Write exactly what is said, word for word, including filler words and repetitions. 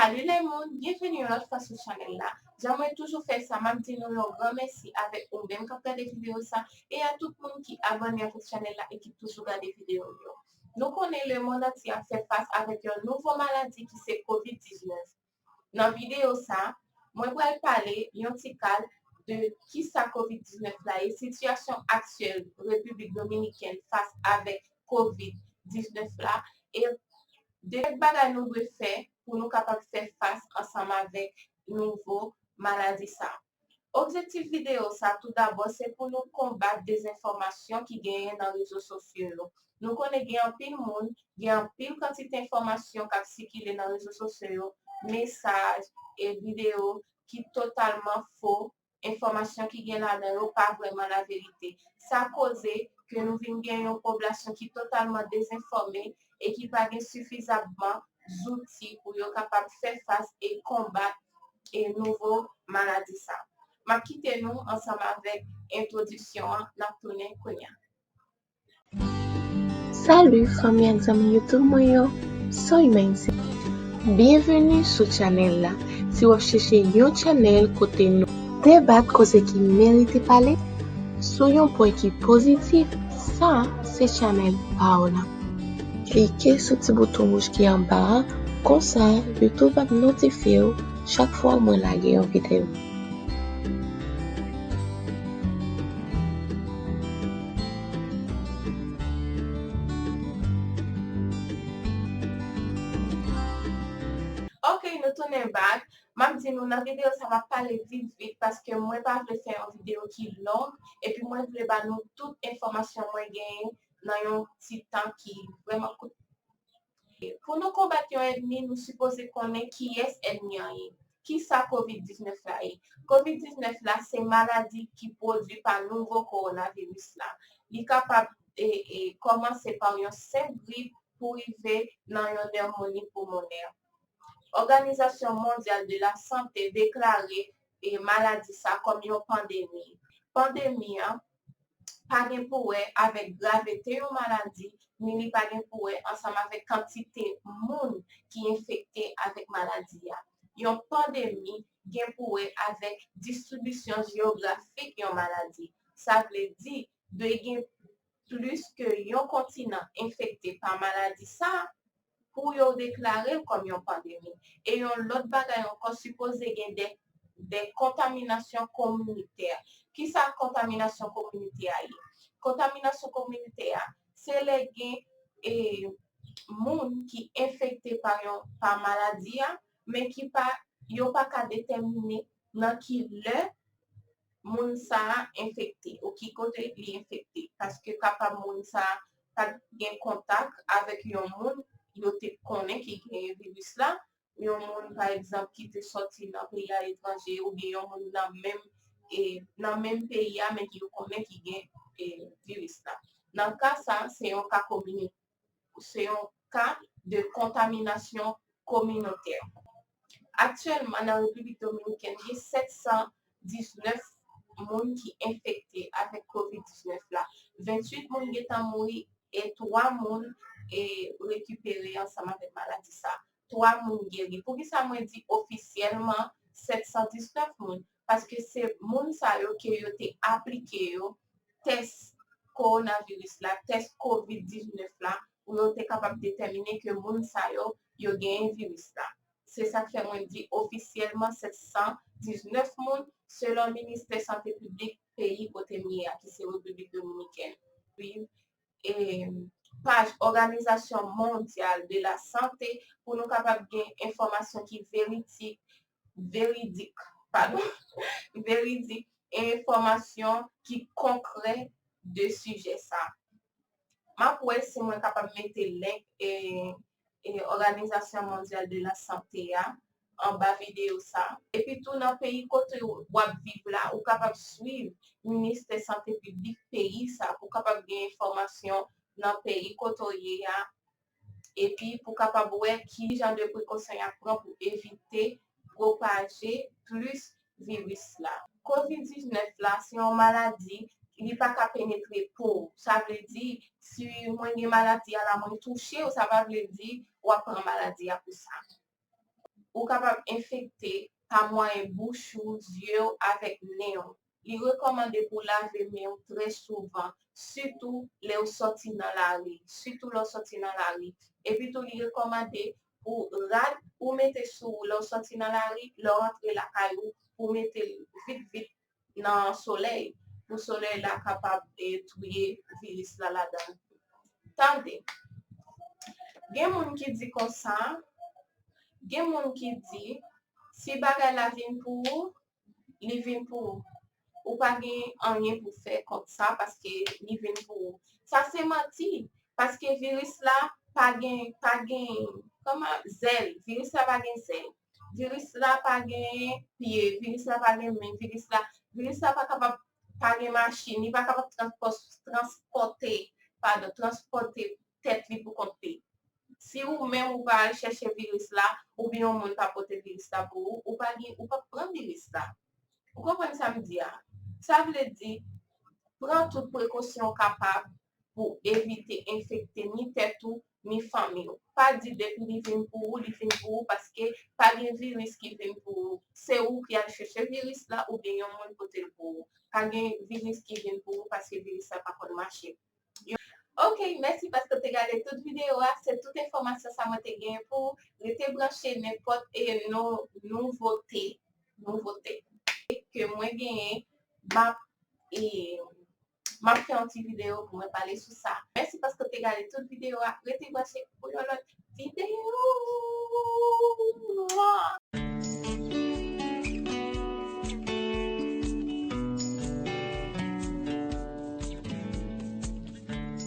Salut les moun, byenveni yon lòt fwa sou chanèl la. Jan mwen toujou fè sa, m ap di nou yon gran mèsi avèk ou menm k ap gade videyo sa e a tout moun ki abòne avèk chanèl la e ki toujou gade videyo m yo. Nou konnen lemonn antye ap fè fas avèk yon nouvo maladi ki se kovid diznèf. Nan videyo sa, mwen pral pale yon ti kad de kisa kovid diznèf la ye, sitiyasyon aktyèl Repiblik Dominikèn fas avèk kovid diznèf la, e de kèk bagay nou dwe fè pou nou kapab fè fas ansanm avèk nouvo maladi sa. Objektif videyo sa, toudabò, se pou nou konbat dezenfòmasyon ki genyen nan rezo sosyo yo. Nou konnen gen anpil moun, gen anpil kantite enfòmasyon k ap sikile nan rezo sosyo yo, mesaj e videyo ki totalman fo, enfòmasyon ki gen ladan yo pa vrèman laverite. Sa koze ke nou vin gen yon popilasyon ki totalman dezenfòme e ki pa gen sifizamman zouti pou yo kapab fè fas e konbat e nouvo maladi sa. M ap kite nou ansanm avèk entwodiksyon an, n ap tounen kounye a. Salut fanmi ak zanmi YouTube mwen yo, Soy Mindset. Byenveni sou chanèl la. Si w ap chèche yon chanèl kote nou debat koze ki merite pale sou yon pwen ki pozitif, sa se chanèl pa w la. Klike sou ti bouton wouj ki anba a, konsa YouTube ap notifye w chak fwa mwen lage yon videyo. Ok, nou tounen back. M ap di nou nan videyo sa m ap pale vit vit paske mwen pa vle fè yon videyo ki long epi mwen vle ba nou tout enfòmasyon mwen genyen nan yon ti tan ki vrèman kout. Pou nou konbat yon ènmi, nou sipoze konnen kiyès ènmi an ye. Kisa kovid diznèf la ye? Kovid diznèf la se maladi ki pwodui pa nouvo kowonaviris la. Li kapab e, e, kòmanse pa yon senp grip pou rive nan yon nemoni pulmonè. Òganizasyon Mondyal de la Sante deklare e, maladi sa kòm yon pandemi. Pandemi an pa gen pou wè avèk gravite yon maladi, ni li pa gen pou wè ansanm avèk kantite moun ki enfekte avèk maladi a. Yon pandemi gen pou wè avèk distribisyon jewografik yon maladi. Sa vle di, dwe gen plis ke yon kontinan enfekte pa maladi sa a pou yo deklare l kòm yon pandemi. E yon lòt bagay ankò, sipoze gen de, de kontaminasyon kominitè. Kisa kontaminasyon kominitè a ye? Kontaminasyon kominitè a, se lè gen e, moun ki enfekte pa yon, pa maladi a, men ki pa, yo pa ka detèmine nan ki lè moun sa a enfekte ou ki kote li enfekte. Paske kapab moun sa a pa t gen kontak avèk yon moun yo te konnen ki genyen viris la, yon moun, pa egzanp, ki te sòti nan peyi aletranje, oubyen yon moun nan menm, e, nan menm peyi a, men ki yo konnen ki gen e, viris la. Nan ka sa, se yon ka komini-, se yon ka de kontaminasyon kominotè. Aktyèlman, nan Repiblik Dominikèn, gen sèt san diznèf moun ki enfekte avèk kovid diznèf la. Venntuit moun gentan mouri e twa moun e rekipere ansanm avèk maladi sa. Twa moun geri. Poukisa mwen di ofisyèlman sèt san diznèf moun? Paske se moun sa yo ke yo te aplike yo tès kowonaviris la, tès kovid diznèf la, pou yo te kapab detèmine ke moun sa yo, yo genyen viris la. Se sa k fè mwen di ofisyèlman sèt san diznèf moun, selon Ministè Sante Piblik peyi kote m ye a, ki se Repiblik Dominikèn. Swiv e, paj Òganizasyon Mondyal de la Sante pou nou kapab gen enfòmasyon ki veridik, veridik, padon, veridik, e enfòmasyon ki konkrè de sijè sa. M ap wè si mwen kapab mete link e, e Òganizasyon Mondyal de la Sante a anba videyo sa. Epi tou nan peyi kote w ap viv la, ou kapab swiv Ministè Sante Piblik peyi sa pou kapab gen enfòmasyon nan peyi kote w ye a. Epi pou kapab wè ki jan de prekosyon y ap pran pou evite pwopaje plis viris la. Kovid diznèf la, se yon maladi, li pa ka penetre po w. Sa vle di, si mwen gen maladi a la, mwen touche w, sa pa vle di w ap pran maladi a pou sa. ou kapab enfekte pa mwayen bouch ou, zye w avèk nen w. Li rekòmande pou w lave men w trè souvan, sitou lè w sòti nan lari, sitou lè w sòti nan lari. Epi tou, li rekòmande pou rad ou mete sou ou lè w sòti nan lari, lè w rantre lakay ou, pou w mete l vit vit nan solèy, pou solèy la kapab e, touye viris la ladan l. Tande, gen moun ki di konsa, gen moun ki di, si bagay la vin pou ou, li vin pou ou. Ou pa gen anyen pou fè kont sa paske li vin pou ou. Sa se manti, paske viris la pa gen, pa gen, kòman, zèl. Viris la pa gen zèl. Viris la pa gen pye, viris la pa gen men, viris la, viris la pa kapab, pa gen machin, li pa kapab transpò-, transpòte, padon, transpòte tèt li pou kont li. Si ou menm ou pa al chèche viris la, oubyen yon moun pa pote viris la pou ou, ou pa gen, ou pa pran viris la. Ou konprann sa m di a? Sa vle di, pran tout prekosyon w kapab pou evite enfekte ni tèt ou, ni fanmi w. Pa di depi li vin pou ou, li vin pou ou, paske pa gen viris ki vin pou ou. Se ou ki al chèche viris la oubyen yon moun pote l pou ou. Pa gen viris ki vin pou ou paske viris la pa konn mache. Ok, mèsi paske w te gade tout videyo a. Se tout enfòmasyon sa mwen te genyen pou ou. Rete branche nenpòt e nou, nouvote, nouvote ke mwen genyen, m ap, e, m ap fè yon ti videyo pou mwen pale sou sa. Mèsi paske w te gade tout videyo a. Rete branche pou yon lòt videyo.